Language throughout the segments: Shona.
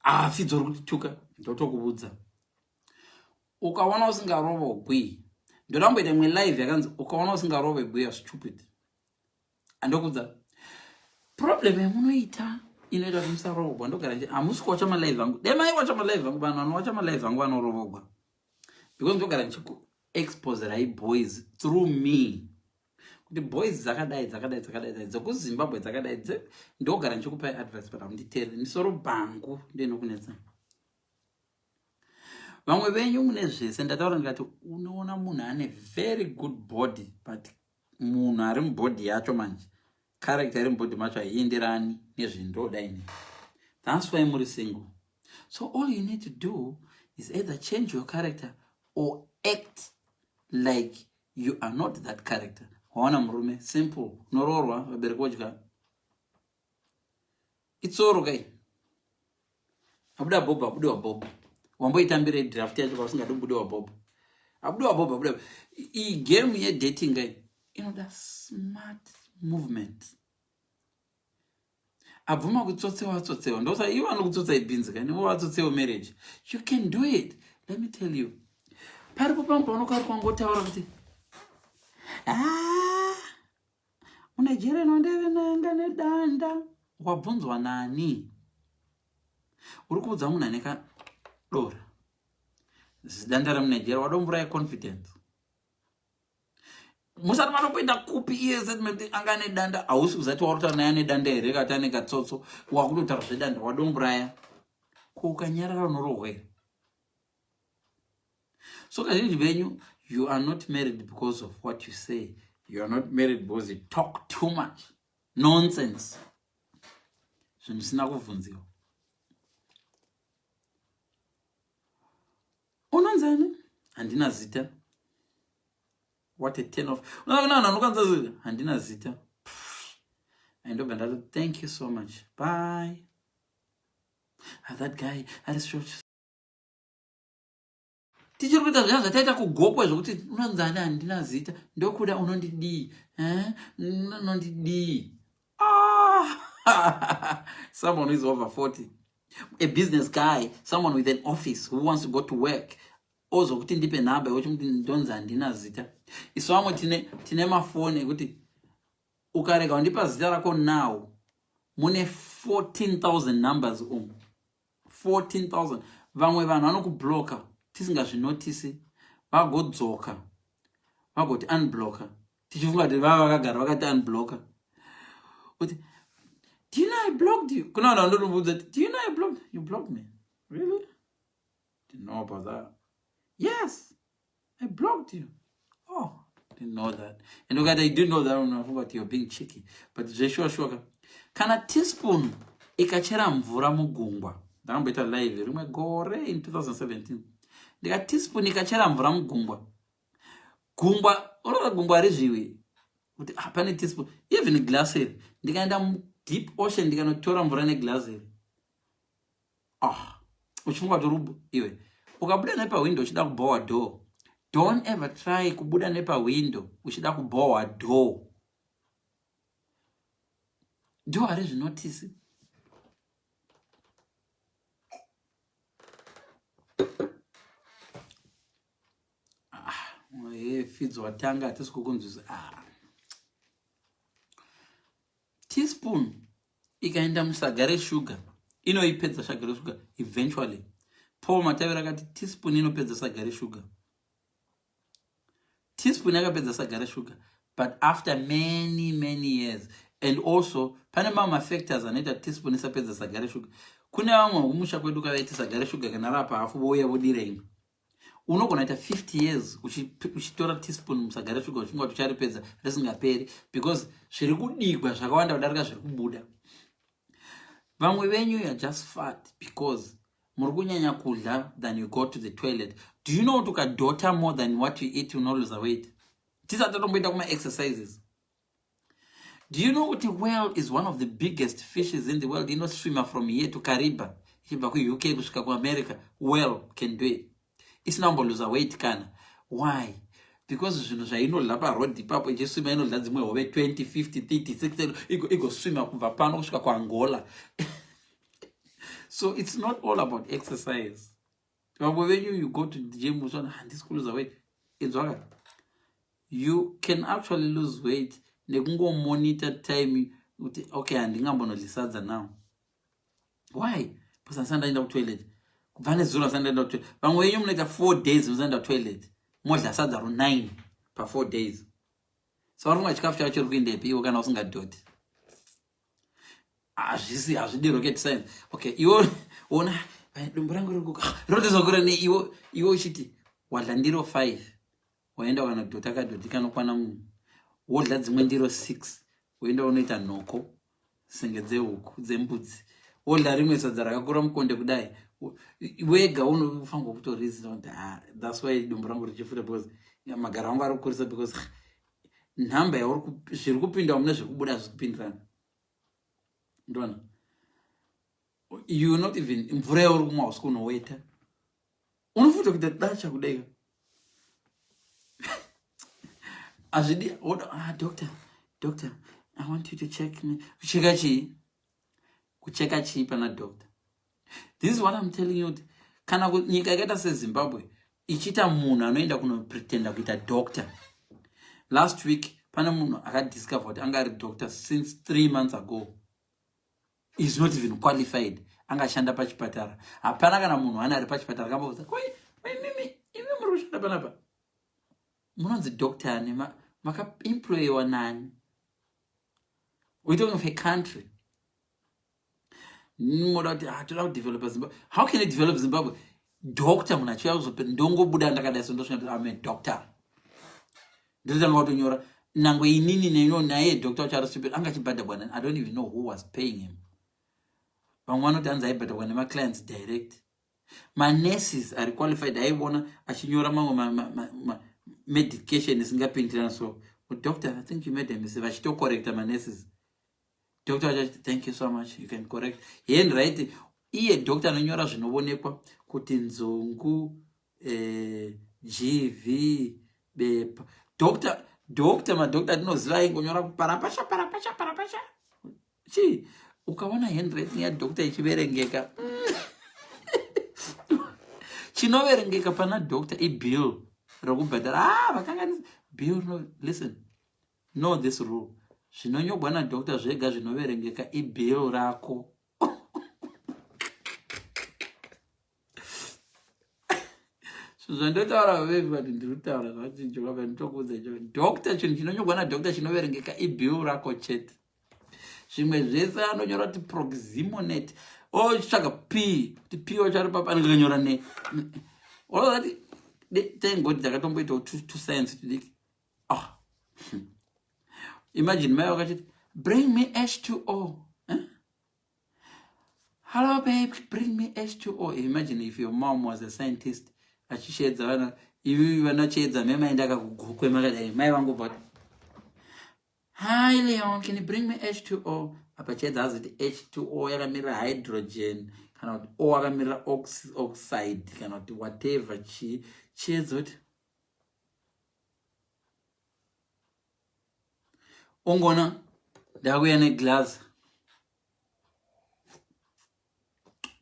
Hafi dzori kutituka, ndotokuvudza. Ukaona usingarovogwi, ndoda kumboita imwe live yakanzi ukaona usingarovegwi, ya stupid. Andokudza problem yamunoita inoita kuti musarovogwa. Ndogara nje, hamusi kuwacha malive angu. Dai maiwacha malive angu, vanhu vanowacha malive angu vanorovogwa, because ndogara ndichikuexposerai boys through me kuti boys dzakadai, dzakadai, dzakadai, dzekuZimbabwe dzakadai. Ndogara ndichikupai advice, but hamunditeereri. Misoro bhangu ndoinokunetsa. Vamwe venyu mune zvese. Ndataura ndikati unoona munhu ane very good body, but munhu ari mubody yacho manje, character iri mubody macho haienderani nezvindoda ini. That's why muri single. So all you need to do is either change your character or act like you are not that character. Waona murume, simple, unoroorwa, vabereki vodya. Itsoro kai, abuda bhobho, abudiwa bhobho. Wamboitambirei draft yacho pausingadi kubudiwa bhobho? Abudiwa bhobho, abuda. Iyi game yedating ai inoda smart movement. Abvuma kutsotsewa, atsotsewa. Ndosa ivo vanokutsotsa ibhinzi kani, ivo vatsotsewo marriage. You can do it. Let me tell you, paripo pamwe paunokari kwangotaura kuti, ah, muNigeria nondeve nanga nedanda. Wabvunzwa nani? Uri kuudza munhu ane kadora zidanda remuNigeria, wadomvura yeconfidence musati matomboenda kupi. Iye statement anga ane danda, hausi kuzati warutaura naye ane danda here, kati ane katsotso. Wakutotaura zvedanda, wadomburaya. Ko ukanyarara unorohwa here? So kazhinji venyu, you are not married because of what you say. You are not married because you talk too much nonsense, zvinhu zvisina kubvunziwa. Unonzani? Handina zita. What a turn off. Unoona vanhu vanokwanisa zita handina zita. Andobva ndati thank you so much, bye. Ah, that guy ari short. Tichiri kuita zviya zvataita kuGokwe zvokuti unonzani? Handina zita. Ndokuda, unondidii? Unondidii? Ah! Someone who is over 40, a business guy, someone with an office who wants to go to work, ozokuti ndipe nhamba, yochimuti ndonzi handina zita. Isu vamwe tine mafoni ekuti ukarega undipa zita rako now, mune 14,000 numbers umu, 14,000. Vamwe vanhu vanokubloka tisingazvinotisi, vagodzoka vagoti unblocka, tichifunga kuti vava vakagara vakati unblocka, kuti, "Do you know I blocked you?" Kuna vanhu vandotombudza kuti, "Do you know I blocked you?" Blocked me? Really? Didn't know about that. Yes, I blocked you. Oh, didn't know that. And ukati I didn't know that, unafunga kuti you're being cheeky, but zveshuwa shuwa, kana teaspoon ikachera mvura mugungwa, ndakamboita live rimwe gore in 2017, ndika teaspoon ikachera mvura mugungwa, gungwa unoona gungwa harizviwi kuti, ah, pane teaspoon. Even glass iri, ndikaenda mudeep ocean, ndikanotora mvura neglass iri, ah, uchifunga kuti rubu iwe ukabuda nepahwindo uchida kubhowa door. Don't ever try kubuda nepahwindo uchida kubhowa door. Door harizvinotisi. Ah, fidzo watanga, hatisi kukunzwisa. Ah. Teaspoon ikaenda musaga reshuga inoipedza saga reshuga eventually. Paul Matavira akati teaspoon inopedza saga reshuga. Teaspoon yakapedza saga reshuga, but after many many years. And also pane mamwe mafactors anoita teaspoon isapedza saga reshuga. Kune vamwe kumusha kwedu kavaiti saga reshuga kana rapa hafu, vouya vodira imwe. Unogona kuita 50 years uchitora teaspoon musaga reshuga, uchinga kuti ucharipedza, risingaperi, because zviri kudigwa zvakawanda kudarika zviri kubuda. Vamwe venyu, you are just fat because muri kunyanya kudya than you go to the toilet. Do you know kuti ukadhota more than what you eat, unoluza weight, tisati tatomboita kuma-exercises? Do you know kuti whale is one of the biggest fishes in the world? Inoswima from here to Kariba, ichibva kuUK kusvika kuAmerica. Whale can do it isina kumboluza weight kana. Why? Because zvinhu zvainodla paroad ipapo ichiswima, inodla dzimwe hove 20, 50, 30, 60, igoswima kubva pano kusvika kuAngola. So it's not all about exercise. Vamwe venyu, you go to the gym uchiona handisi kuluza weight. Inzwaka, you can actually lose weight nekungomonitor time kuti okay, handingambonodli sadza now. Why? Because handisati ndaenda kutoilet kubva nezuro, handisati ndaenda kutoilet. Vamwe venyu munoita 4 days musaenda kutoilet, modla sadza ru9 pa4 days. So vari kumwa chikafu chacho chiri kuendepi iwe kana usingadhoti? Hazvisi, hazvidi rocket science. Okay, iwe ona dumbu rangu riri rotozakura nei? Iwe uchiti wadla ndiro 5, waenda wanodhota kadhoti kanokwana munhu, wodla dzimwe ndiro 6, woenda unoita nhoko senge dzehuku, dzembudzi, wodla rimwe sadza rakakura mukonde kudai, wega unofanirwa kutoreasona kuti, ah, that's why dumbu rangu richifuta, because magaro angu ari kukurisa, because nhamba yauri zviri kupinda mune zviri kubuda zviri kupindirana. Ndona you not even mvura yauri kumwa hausi kunoweta, unofuta kuita dacha kudai. Hazvidi. Ah, doctor, doctor, I want you to check me. Kucheka chii? Kucheka chii pana doctor? This is what I'm telling you, kana nyika yakaita seZimbabwe ichiita munhu anoenda kunopretenda kuita doctor. Last week pane munhu akadiscover kuti anga ari doctor since 3 months ago. Is not even qualified. Angashanda pachipatara, hapana kana munhu ane ari pachipatara kambobvunza, "Mimi, imi muri kushanda panapa, munonzi doctor ane makaemployiwa nani?" We talking of a country moda kuti, ah, toda kudevelopa Zimbabwe. How can you develop Zimbabwe? Doctor, munhu achiuya kuzope, ndongobuda ndakadai so, ndosvika, am a doctor, ndototanga kutonyora nangwe inini neno naye. Doctor wacho ari stupid, anga achibhadhagwa nani? I don't even know who was paying him. Vamwe vanoti hanzi aibhadhagwa nemaclients direct. Manurses ari qualified aiona achinyora mamwe medication isingapindirana. So, "Doctor, I think you made a mistake," vachitocorrecta manurses. Doctor wacho, "Thank you so much, you can correct handwriting." Iye doctor anonyora zvinoonekwa kuti nzungu, gv bepa. Doctor, doctor, madoctor atinoziva aingonyora parapasha, parapasha, parapasha. Chii? Ukaona handwriting yadoctor ichiverengeka, chinoverengeka pana doctor ibill rokubhadhara. Ah, vakanganisa bill. No, listen, know this rule: zvinonyorwa nadoctor zvega zvinoverengeka ibill rako. Zvandotaura vevi, vati ndiri kutaura zvachinjwa, nditokuudza icho. Doctor, chinhu chinonyorwa nadoctor chinoverengeka ibill rako chete. Zvimwe zvese anonyora kuti proximonet, otsvaga p kuti p wacho ari papa, anenge akanyora ne ozati. Thank God ndakatomboitawo two science tudiki. Ah, imagine mai vakachiti, "Bring me H2O." Eh? "Hello babe, bring me H2O." Imagine if your mom was a scientist, achisheedza vana ivi vanochiedza memaenda akakugukwe makadai, mai vangu bva, "Hi Leon, can you bring me H2O?" Apa chiedza azoti H2O yakamirira hydrogen, kana kuti O akamirira oxide, kana kuti whatever. Chii? Chiedza kuti ungona ndakuya neglass.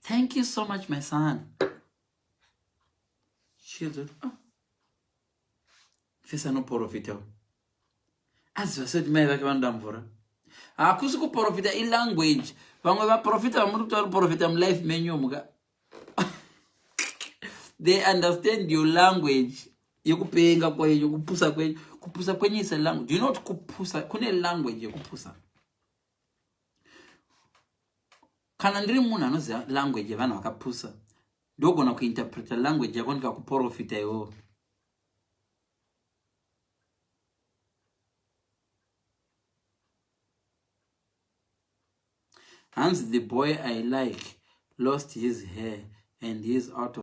"Thank you so much, my son." Chiedza kuti, oh. Fesi anoprofita, aziva sekuti mai vake vanoda mvura. Hakusi kuprofita, ilanguage. Vamwe vaprofita vamuri kutaura kuprofita mulife menyu muka, they understand your language yekupenga kwenyu, kupusa kwenyu. Kupusa kwenyu is a language. Do you know kuti kupusa kune language yekupusa? Kana ndiri munhu anoziva language yevanhu vakapusa, ndogona kuinterpreta language yako ndikakuprofita iwowo. Hanzi, "The boy I like lost his hair and he is out of